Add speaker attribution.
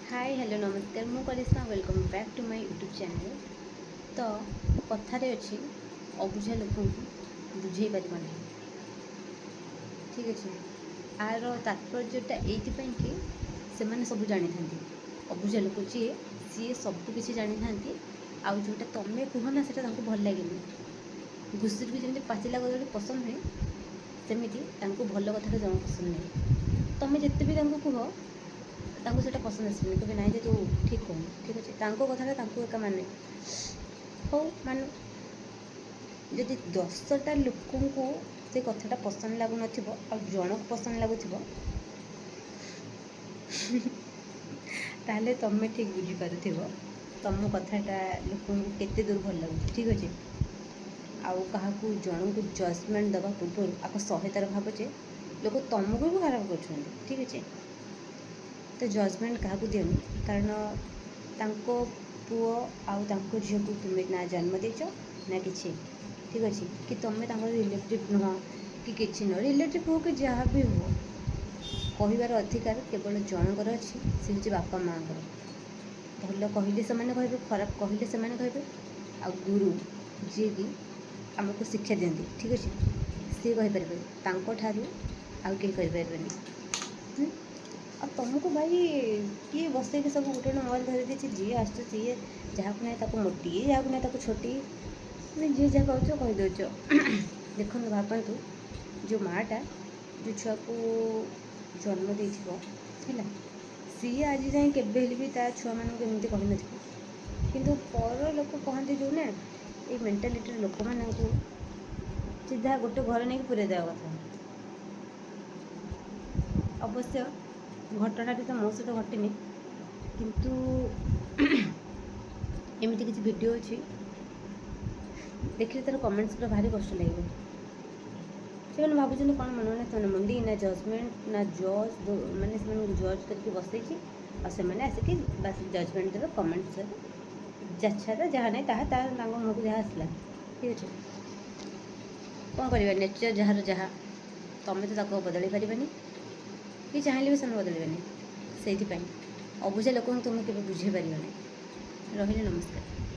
Speaker 1: High, hello, ନମସ୍କାର। ମୁଁ Karisma. Welcome back to my YouTube channel. ତ କଥାରେ ଅଛି, ଅବୁଝା ଲୋକଙ୍କୁ ବୁଝେଇ ପାରିବ ନାହିଁ। ଠିକ୍ ଅଛି। ଆର ତାତ୍ପର୍ଯ୍ୟଟା ଏଇଥିପାଇଁ କି ସେମାନେ ସବୁ ଜାଣିଥାନ୍ତି। ଅବୁଝା ଲୋକ ଯିଏ, ସିଏ ସବୁ କିଛି ଜାଣିଥାନ୍ତି। ଆଉ ଯେଉଁଟା ତମେ କୁହ ନା, ସେଇଟା ତାଙ୍କୁ ଭଲ ଲାଗେନି। ଘୁଷୁରୀକୁ ଯେମିତି ପାଚିଲା କଦଳୀ ପସନ୍ଦ ନୁହେଁ, ସେମିତି ତାଙ୍କୁ ଭଲ କଥାଟା ଜମା ପସନ୍ଦ ନାହିଁ। ତମେ ଯେତେ ବି ତାଙ୍କୁ କୁହ, ତାଙ୍କୁ ସେଇଟା ପସନ୍ଦ ଆସିବନି। କହିବେ, "ନାଇଁ ଯେ, ତୁ ଠିକ୍ କହୁନୁ।" ଠିକ୍ ଅଛି। ତାଙ୍କ କଥାଟା ତାଙ୍କୁ ଏକା ମାନେ ହଉ ମାନୁ। ଯଦି 10ଟା ଲୋକଙ୍କୁ ସେ କଥାଟା ପସନ୍ଦ ଲାଗୁନଥିବ ଆଉ ଜଣକୁ ପସନ୍ଦ ଲାଗୁଥିବ, ତାହେଲେ ତମେ ଠିକ୍ ବୁଝିପାରୁଥିବ ତମ କଥାଟା ଲୋକଙ୍କୁ କେତେ ଦୂର ଭଲ ଲାଗୁଛି। ଠିକ୍ ଅଛି। ଆଉ କାହାକୁ ଜଣଙ୍କୁ ଜଜମେଣ୍ଟ ଦେବା ପୂର୍ବରୁ ଆଗ 100 ଥର ଭାବ ଯେ ଲୋକ ତମକୁ ବି ଖରାପ କରୁଛନ୍ତି। ଠିକ୍ ଅଛି। ତ ଜଜମେଣ୍ଟ କାହାକୁ ଦିଅନି, କାରଣ ତାଙ୍କ ପୁଅ ଆଉ ତାଙ୍କ ଝିଅକୁ ତୁମେ ନା ଜନ୍ମ ଦେଇଛ ନା କିଛି। ଠିକ୍ ଅଛି କି ତୁମେ ତାଙ୍କର ରିଲେଟିଭ୍ ନୁହଁ କି କିଛି ନୁହଁ। ରିଲେଟିଭ୍ ହଉ କି ଯାହା ବି ହୁଅ, କହିବାର ଅଧିକାର କେବଳ ଜଣଙ୍କର ଅଛି, ସେ ହେଉଛି ବାପା ମାଆଙ୍କର। ଭଲ କହିଲେ ସେମାନେ କହିବେ, ଖରାପ କହିଲେ ସେମାନେ କହିବେ। ଆଉ ଗୁରୁ ଯିଏକି ଆମକୁ ଶିକ୍ଷା ଦିଅନ୍ତି, ଠିକ୍ ଅଛି, ସିଏ କହିପାରିବେ। ତାଙ୍କଠାରୁ ଆଉ କେହି କହିପାରିବେନି। ଆଉ ତୁମକୁ ଭାଇ କିଏ ବସେଇକି ସବୁ ଗୋଟେ ଗୋଟେ ମୋବାଇଲ୍ ଧରି ଦେଇଛି? ଯିଏ ଆସୁଛି, ସିଏ ଯାହାକୁ ନାହିଁ ତାକୁ ମୋଟି, ଯାହାକୁ ନାହିଁ ତାକୁ ଛୋଟି, ମାନେ ଯିଏ ଯାହା ପାଉଛ କହିଦେଉଛ। ଦେଖନ୍ତୁ, ଭାବନ୍ତୁ, ଯେଉଁ ମାଆଟା ଯେଉଁ ଛୁଆକୁ ଜନ୍ମ ଦେଇଥିବ, ହେଲା, ସିଏ ଆଜି ଯାଏଁ କେବେ ହେଲେ ବି ତା ଛୁଆମାନଙ୍କୁ ଏମିତି କହିନଥିବ। କିନ୍ତୁ ପର ଲୋକ କହନ୍ତି ଯେଉଁ ନା, ଏଇ ମେଣ୍ଟାଲିଟିର ଲୋକମାନଙ୍କୁ ସିଧା ଗୋଟେ ଘରେ ନେଇକି ପୁରେଇ ଦେବା କଥା। ଅବଶ୍ୟ ଘଟଣାଟି ତ ମୋ ସହିତ ଘଟିନି, କିନ୍ତୁ ଏମିତି କିଛି ଭିଡ଼ିଓ ଅଛି, ଦେଖିଲେ ତା'ର କମେଣ୍ଟସ୍ ପୁରା ଭାରି କଷ୍ଟ ଲାଗିବ। ସେମାନେ ଭାବୁଛନ୍ତି କ'ଣ ମନେ ମନେ, ସେମାନେ ମଣ୍ଡି ନା ଜଜମେଣ୍ଟ ନା ଜଜ୍, ମାନେ ସେମାନଙ୍କୁ ଜଜ୍ କରିକି ବସେଇଛି ଆଉ ସେମାନେ ଆସିକି ବାସ୍ ଜଜମେଣ୍ଟ ଦେବେ, କମେଣ୍ଟସ୍ ଦେବେ, ଯାଛାର ଯାହା ନାହିଁ ତାହା ତାହା ତାଙ୍କ ମୁହଁକୁ ଯାହା ଆସିଲା। ଠିକ୍ ଅଛି। କ'ଣ କରିବା? ନେଚର୍ ଯାହାର ଯାହା, ତମେ ତ ତାକୁ ବଦଳେଇ ପାରିବନି କି ଚାହିଁଲେ ବି ସେମାନେ ବଦଳିବେନି। ସେଇଥିପାଇଁ ଅବୁଝା ଲୋକଙ୍କୁ ତୁମେ କେବେ ବୁଝେଇ ପାରିବନି। ରହିଲି, ନମସ୍କାର।